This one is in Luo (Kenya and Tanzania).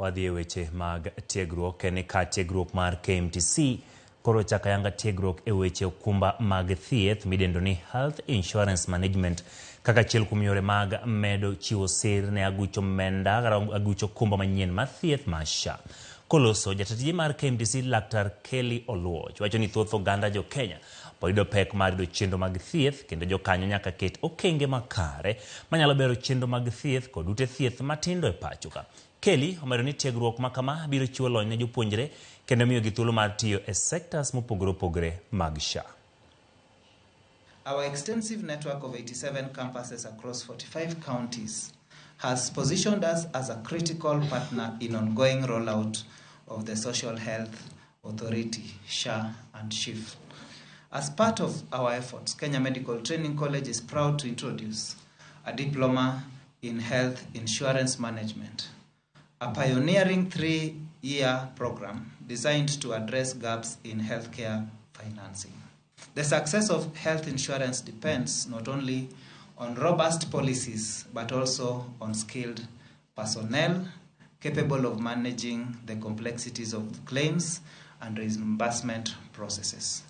Wadhi e weche mag tiegruok en ni ka tiegruok mar KMTC koro ochako ayanga tiegruok e weche okumba mag thieth midendo ni Health Insurance Management kaka achiel kuom yore mag medo chiwo sir ne aguch omenda kata aguch okumba manyien mar thieth mar SHA. Koloso, jata tije mar KMTC Laktar Kelly Oluoch wacho ni thoth oganda jo Kenya pod yudo pek mar yudo chenro mag thieth kendo jokanyo nyaka ket okenge makare manyalo bero chenro mag thieth kod ute thieth matindo e pacho ka. Kelly omedo ni tiegruok ma kama biro chiwo lony ne jopuonjre kendo miyogi thuolo mar tiyo e sectors mopogore opogore mag SHA. Our extensive network of 87 campuses across 45 counties has positioned us as a critical partner in ongoing rollout of the Social Health Authority, SHA and SHIF. As part of our efforts, Kenya Medical Training College is proud to introduce a diploma in health insurance management, a pioneering 3-year program designed to address gaps in healthcare financing. The success of health insurance depends not only on robust policies, but also on skilled personnel capable of managing the complexities of claims and reimbursement processes.